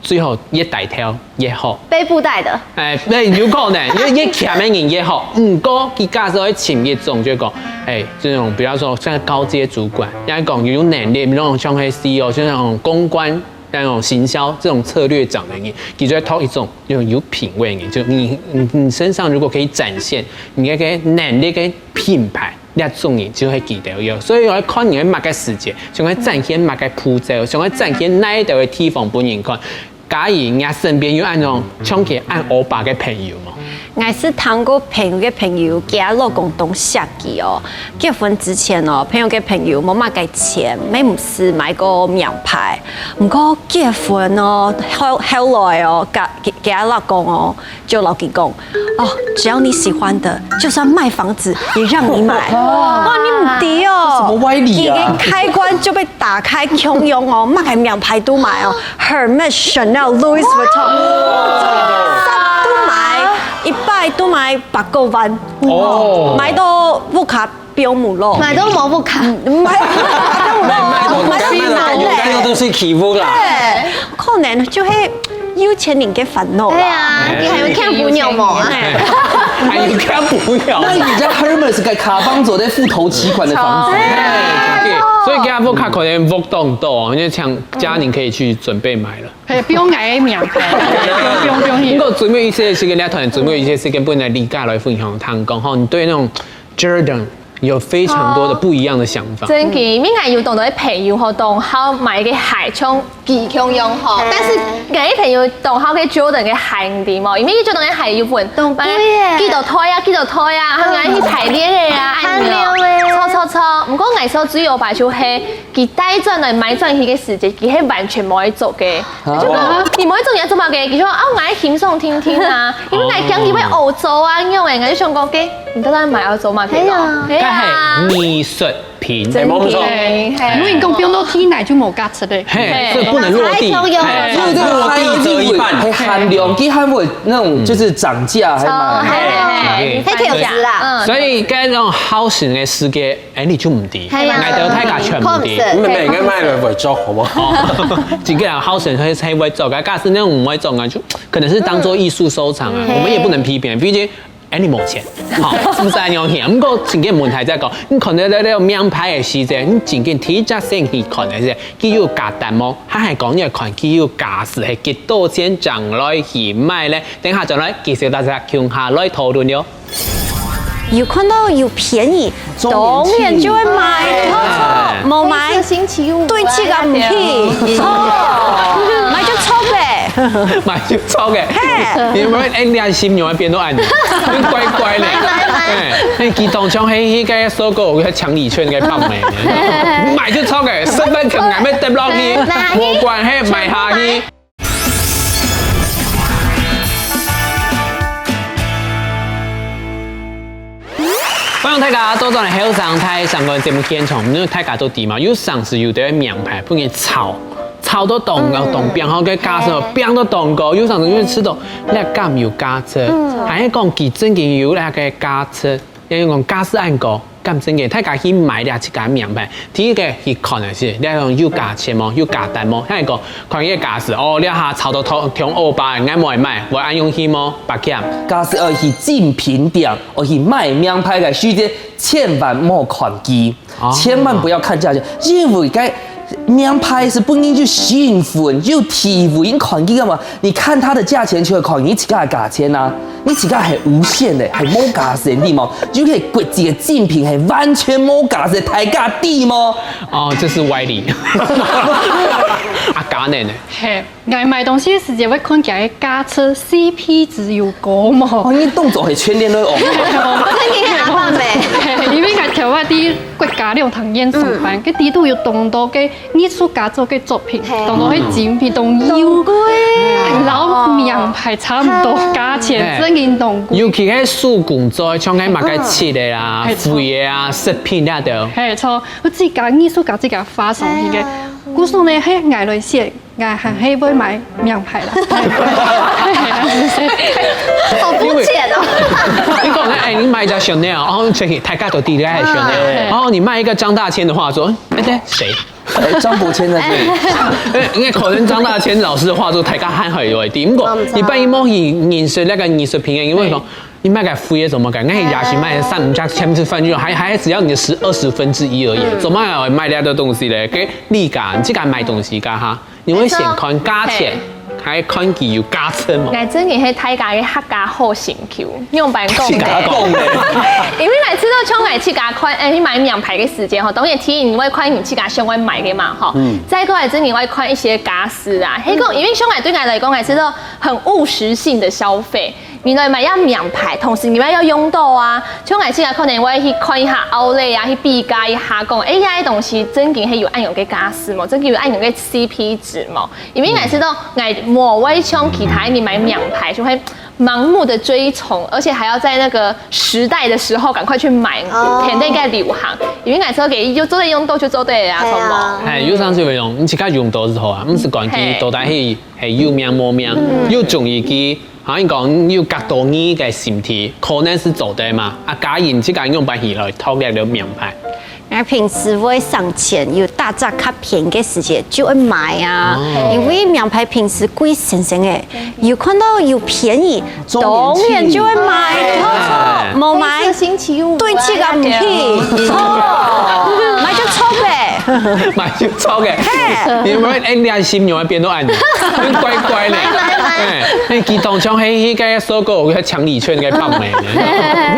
最好越低調越好。背布袋的。哎，對，有可能，因為越強个人越好。毋過，佢假使會尋一種，就講，哎，這種，比方說像高階主管，也講有能力，那種像係C E O，像那種公關、那種行銷這種策略長的人，佢就會挑一種有有品味的人，就你你你身上如果可以展現你那個能力跟品牌， 這種人就係佢兜喲。所以𠊎看你愛麼个時節，想愛展現麼个步驟，想愛展現哪一兜个地方分人看。假如你身邊有恁樣像佢恁歐巴个朋友無？𠊎係聽過朋友个朋友，佢老公當惜佢哦。結婚之前哦，朋友个朋友無麼个錢，乜毋使買過名牌。毋過結婚哦，後後來哦，佢佢老公哦， 就摎佢講，哦，只要你喜歡的，就算賣房子也讓你買。哇，你毋知哦，什麼歪理啊？佢个開關就被打開，共樣哦，麼个名牌都買哦，Hermes、Chanel、Louis Vuitton，啥都買，一擺都買百過萬，哦。買到屋下 標母咯。買到無屋下。買，買，買，買，買，買，買，買，買，都係欺負啦。對，可能就係有錢人个煩惱啦。對啊，你還有看餔娘無啊？還有看餔娘。那人家 Hermes 个卡邦做得付頭期款的房子。哎，對，所以佢屋下可能屋當多，因為像家人可以去準備買了。嘿，不用買名牌，不用，不用，不用。不過準備一些是跟人家團準備一些是跟不能理解來分享，聽講吼，你對那種 Jordan 有非常多的不一樣的想法。真个，因為𠊎有當多个朋友吼，當好買个鞋，像佢共樣吼。但是𠊎个朋友當好个 Jordan 个鞋，你知無？因為 Jordan 个鞋有分，當貴耶。幾多代啊，幾多代啊，還有去排列个啊，還有。著，著，著。毋過𠊎所最後排就係，佢帶轉來買轉去个時節，佢係完全無愛著个。 就講，你無愛著你愛做麼个？佢就講，啊，𠊎愛輕鬆定定啊，因為𠊎驚佢會屙糟啊，恁樣誒，𠊎就想講，該你到底買愛做麼个咯？係啊。係啊。該係藝術品。真个，係。因為你講放到地泥就無價值咧。嘿，所以不能落地。哎，嘿，落地折一半。還寒涼，佢還會那種就是漲價，還買。哦，還有，還有，還有，還有。所以該那種好心的世界， 哎，你就毋知，係啊。𠊎兜大家全毋知。毋係，毋係，應該買來會著，好無？哦，真个啊，好生係會著个，假使那種毋會著啊，就可能是當做藝術收藏啊，嗯。我們也不能批評，畢竟，哎，你無錢，好，是不是恁樣形？毋過，真个問題在講，你看到那那名牌个時節，你真个第一隻先去看个時節，佢有價值無？還係講你看佢有價值，係幾多錢正來去買咧？等下轉來，繼續大家共下來討論喲。 有看到有便宜，當然就會買，著，著，無買，對自家毋起，哦，買就著咧。買就著咧。嘿。你們，哎，你看心情變到恁，變乖乖咧。買，買，買。哎，哎，佢當像係該個收購个強力券个棒咩，買就著咧，十分可能會跌落去，無關係，買下去。 歡迎大家倒轉來後生大聲公節目現場，因為大家都知嘛，有成時有兜名牌分人炒，炒到當高當平，然後个價錢平到當高，有成時就會試著，該敢有價值？還係講佢真个有該個價值？因為講價值恁高，敢真个，大家去買這自家名牌， 第一個去看个係，你講有價錢無，有價值無？還係講看佢个價值，哦，這下炒到通通歐巴，𠊎無愛買，𠊎愛用去無？八千。假使愛去精品店，愛去買名牌个時節，千萬莫看佢，哦。千萬不要看價錢，因為該名牌係分人有身份、有地位，你看佢幹嘛？你看它的價錢就會看你自家个價錢啊！你自家係無限个，係無價錢，你嘛？就係國際个精品，係完全無價錢，大家知無？哦，這是歪理。啊，嘉寧呢？嘿，𠊎買東西个時節會看佢个價值，C P值有高無？哦，你動作係全聯都有。我最近很阿爸美，因為𠊎頭擺在國家兩廳院上班，該底肚有當多个藝術家做个作品，嘿當多个精品，當有貴然後名牌差不多價錢，真經當貴。尤其係手工做，像該麼个漆个啦、沒錯灰个啊、飾品那兜。嘿，錯，我自家藝術家自家畫上去个。故所呢，嘿，𠊎來寫，𠊎還係會買名牌啦。好膚淺哦。你講，哎，你買一隻 Chanel，哦，這個大家都知你係 Chanel，哦，你賣一個張大千的畫作，哎，對，誰？哎，張伯騫在這裡。哎，因為可能張大千老師的畫作，大家還好有一點，不過一般一摸你認識那個藝術品，因為講。你賣个灰个做麼个？𠊎也是賣三五隻千分之一，還還只要你的十二十分之一而已，做麼个要賣這個東西咧？給你講，你自家買東西幹哈？你會先看價錢，還看佢有價值無？𠊎真个係大家个客家好心臼，仰般講呢？自家講的。因為𠊎知道像𠊎自家看，哎，你買名牌个時間吼，當然第一你會看你自家想愛買个嘛吼。再過來真个會看一些家私啊，迄个因為像𠊎對𠊎來講，𠊎知道很務實性的消費。你來買要名牌，同時你還要用到啊。像𠊎自家可能會去看一下outlet啊，去比價一下，講，哎，這个東西真个係有恁樣个價值無？真个有恁樣个C P值無？因為𠊎知道，𠊎無會像其他人買名牌，就會盲目的追崇，而且還要在那個時代的時候趕快去買，哦現在該流行。因為𠊎知道，就做得用到就做得啊，對啊懂無？哎，有上次有用，你自家用到就好啊，毋使管佢到底係係有名無名，有中意佢，好像講有角度你个身體，可能係做得嘛。啊，家人自家用辦法來討這个名牌。哎，平時會省錢，有打折較便宜个時節就會買啊，因為名牌平時貴先生誒，有看到有便宜，當然就會買，無錯，無買，星期五對自家毋起，哦，買就錯誒。買就錯个，你們哎，你看心牛那邊都按，怪怪的，哎，哎，佢當像黑黑个收購个強力券个棒呢，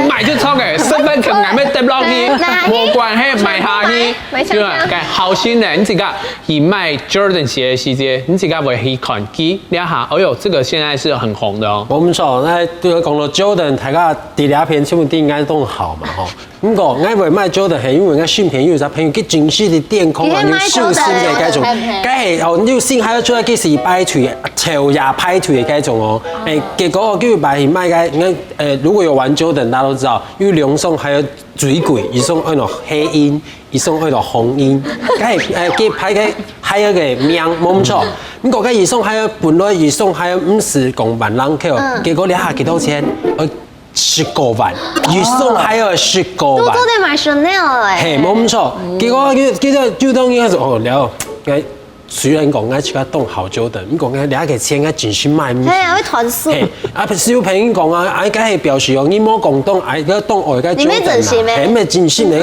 買就錯个，身份證還沒得落去，無關係，買下去。買香香對吧？該好心人，你自家去買 Jordan 鞋的時節，你自家會去看佢，你看，哎呦，這個現在是很紅的哦。無毋著，該對我講到 Jordan，大家佇這片全部都應該都好嘛吼。毋過，𠊎會買 Jordan，係因為𠊎身邊有一隻朋友，佢真實佇店空啊，佢係買有壽星个該種，該係哦，有星還有出來，佢係排隊，頭也排隊个該種哦。哎，結果哦，佢有排去買該，你看，呃，如果有玩 Jordan，大家都知道，有兩雙還有最貴，一雙愛落黑鷹，一雙愛落紅鷹，該係，呃，佢排个還有个名，無毋著。毋過該一雙還有本來一雙還有毋係講萬零箍，結果你下幾多錢？呃， 十九萬，一雙還有十九萬。都做得買 Chanel 哎。嘿，無毋著。結果就就就當然係哦，了，哎，雖然講𠊎自家當好 Jordan，毋過𠊎這個錢𠊎真心買毋起。嘿，會團數。嘿，啊，小朋友講啊，哎，該係表示哦，你無講當愛，該當愛該 Jordan 啊，你沒真心欸嘿，沒真心的，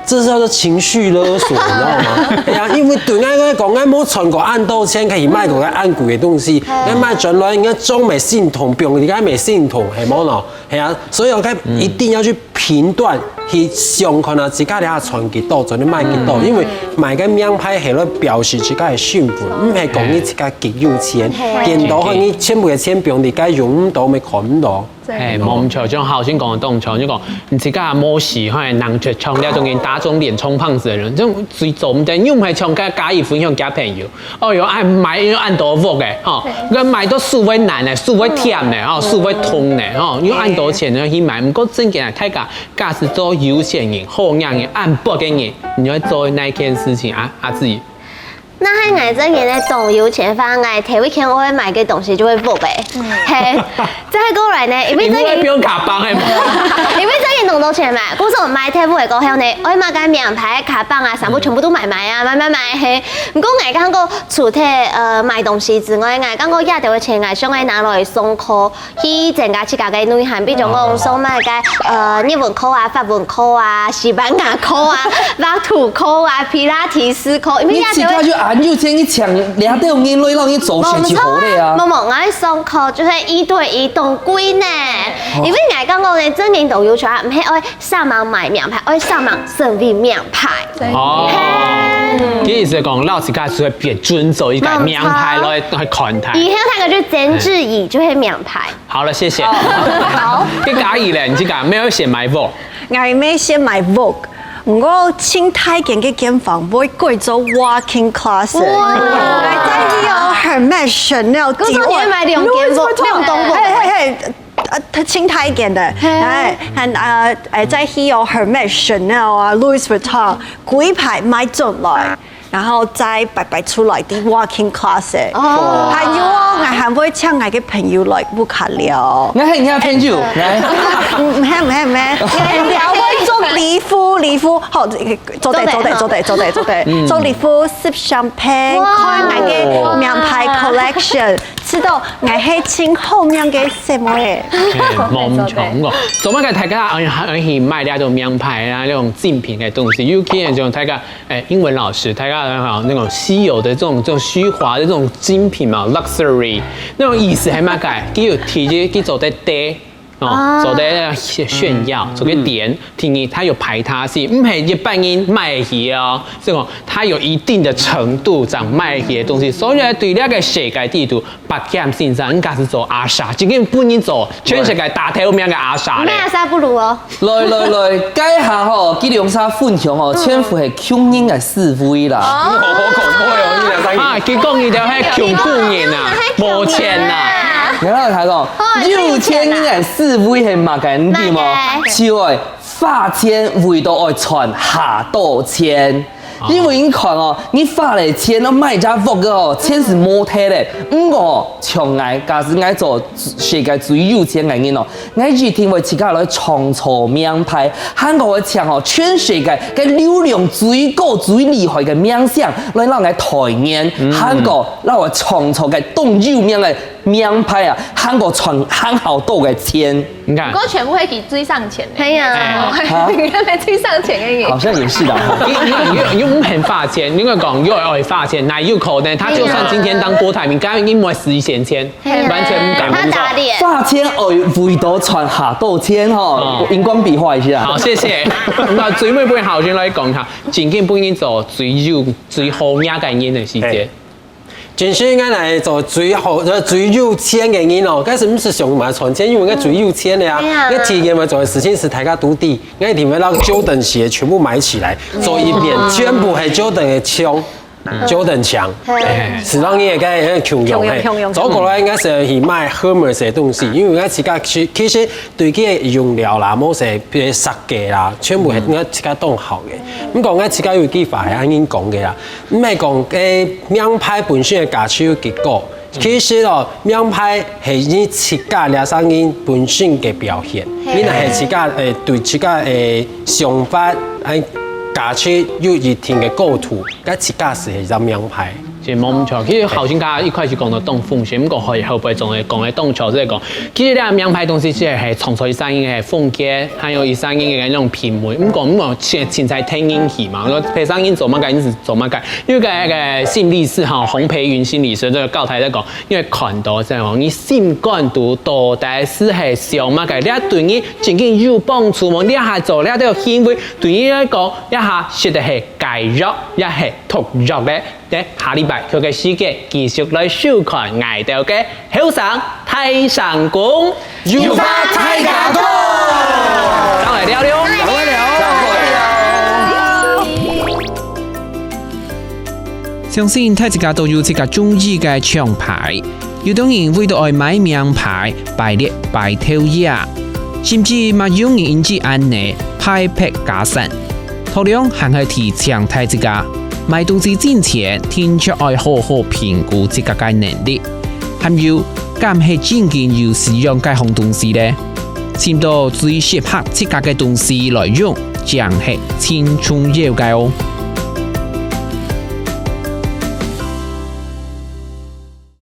這是叫做情緒勒索，你知道嗎？哎呀，因為對𠊎來講，𠊎無賺過恁多錢，可以買過恁貴的東西，𠊎買轉來，𠊎總袂心痛，放佇該袂心痛，係無喏？ 係啊，所以哦，該一定要去評斷，去想看啊，自家這下賺幾多，做得買幾多，因為買个名牌係來表示自家个身份，毋係講你自家幾有錢，見到你全部个錢放佇該用毋到，乜看毋到。哎，無毋著，像好心講个當著，就講你自家無喜歡人就像那種人打腫臉充胖子的人，這種最做毋得，又毋係像該嘉義分享佢朋友， 哦喲，哎，買又恁多屋誒，吼，該買到手會痠誒，手會悿誒，吼，手會痛誒，吼，用恁多錢去買，毋過真正大家假使做有錢人、好命人、恁薄个人，你會做哪件事情啊？阿志，若係𠊎真个呢，當有錢个話，𠊎頭一件𠊎會買个東西就係屋誒。嘿，再過來呢，因為你不會真个不用卡邦誒嗎？因為真當多錢嘛，故所買忒屋个過後呢，愛買个名牌个卡包啊，全部全部都買買啊，買買買嘿。毋過𠊎感覺除忒呃買東西之外，𠊎感覺這兜个錢，𠊎想愛拿來上課，去增加自家个內涵，比如講上麼个呃日文課啊、法文課啊、西班牙課啊、畫圖課啊、皮拉提斯課，因為這兜个你自家就恁有錢，你請這兜人來讓你做事情好了啊。無錯，無無，𠊎上課就係一對一當貴呢。 因為𠊎感覺呢，正經都有錢，毋係愛上網買名牌，愛上網成為名牌。哦，其實係講老師家係會別尊重一個名牌來來看待。以後那個就曾志怡就係名牌。好了，謝謝。好，跟嘉怡咧，你這個沒有選買屋，，𠊎無選買屋，毋過盡大間个間房會改做walk-in closet。哇！𠊎再去哦，Hermes、Chanel、故所你會買兩間屋，兩棟屋。嘿嘿嘿。 呃，它盡大間个，哎，還呃，哎，再去哦，Hermes、Chanel啊、Louis Vuitton，歸排買轉來，然後再擺擺出來的walk-in closet。哦，還有哦，𠊎還會請𠊎个朋友來屋下尞。𠊎係你个朋友，來，嗯，毋係毋係毋係，聊會做禮服，禮服，好，做得做得做得做得做得，做禮服，sip champagne，看𠊎个名牌collection。 知道𠊎係盡好命个細妹。無毋錯哦。做麼个大家愛愛去買這種名牌啊，那種精品的東西？尤其像大家，哎，英文老師，大家好，那種稀有的這種這種虛華的這種精品嘛，luxury，那種意思係麼个？佢有提佢佢做得得。 哦，做得炫耀，做个點，第二，它有排他性，毋係一般人買得起哦，係講它有一定的程度正買得起的東西，所以呢，對這個世界地圖，百kim先生應該係做阿舍，真正本人做全世界打頭名个阿舍咧。買阿舍不如哦。來來來，該下吼，佢兩儕分享吼，全部係窮人个思維啦。好恐怖哦，你兩三啊，佢講佢兜係窮苦人啊，無錢啊。然後佢講， 有錢人个思維係麼个，你知無？就愛花錢為到愛賺下多錢。因為你看哦，你花了錢哦買隻屋个哦，錢係無忒咧。毋過像𠊎，假使𠊎做世界最有錢个人哦，𠊎一定會自家來創造名牌，還過會請哦全世界个流量最高、最厲害个明星來讓𠊎代言，還過讓𠊎創造个當有名个 名牌啊，還過賺還好多个錢。你看，不過全部會給追上錢的，係啊，你看沒追上錢的你。好像也是啦。你你你你又很發錢，你又講又愛發錢，哪有可能？他就算今天當郭台銘，剛剛已經沒十一線錢，完全不敢。他打臉。發錢愛為到賺下多錢吼，哦螢光筆畫一下。好，謝謝。那最尾不好先來講一下，今天不應該做最有最好命个人的時間。 真係應該來做最好、呃最有錢个人哦，但是毋係想買賺錢，因為應該最有錢个啊，對啊應該第一件要做个事情係大家都知，應該一定要讓Jordan鞋全部買起來，做一遍，全部係Jordan个牆，Jordan牆，係讓你个該共樣嘿。共樣共樣走過來應該係去買Hermes个東西，因為應該自家其其實對佢个用料啦，無係別設計啦，全部係應該自家當好个。毋過應該自家有句話係恁樣講个啦。 毋係講个名牌本身个價值有幾高，其實哦，名牌係你自家這生人本身个表現，你若係自家誒對自家誒想法，誒價值有一定个高度，該自家係一張名牌。係無毋錯，其實頭先佢一開始講到當風險，毋過後後背總係講个當潮，即係講，其實這名牌東西係係創造一生人个風格，還有一生人个那種品味。毋過毋過，現現在聽人去嘛，說別生人做麼个，你係做麼个， 因為該个心理師哈，洪培云心理師這個教材在講，因為看到這樣，你心肝肚到底係係想麼个，這對你真正有幫助無？這下做這條行為，對你來講，這下食的係解藥，也係毒藥个。等下禮拜佢个時間繼續來收看𠊎兜个後生大聲公。 有話大家講。上來尞尞。來尞尞。相信大自家都有自家中意个獎牌，有兜人為著愛買名牌，排列排頭夜，甚至嘛有人因為恁呢排別家產。 頭兩還係提醒大自家，買東西進前，定著愛好好評估自家个能力，還有敢係真經有需要該項東西咧？尋到最適合自家个東西來用，正係盡重要个哦。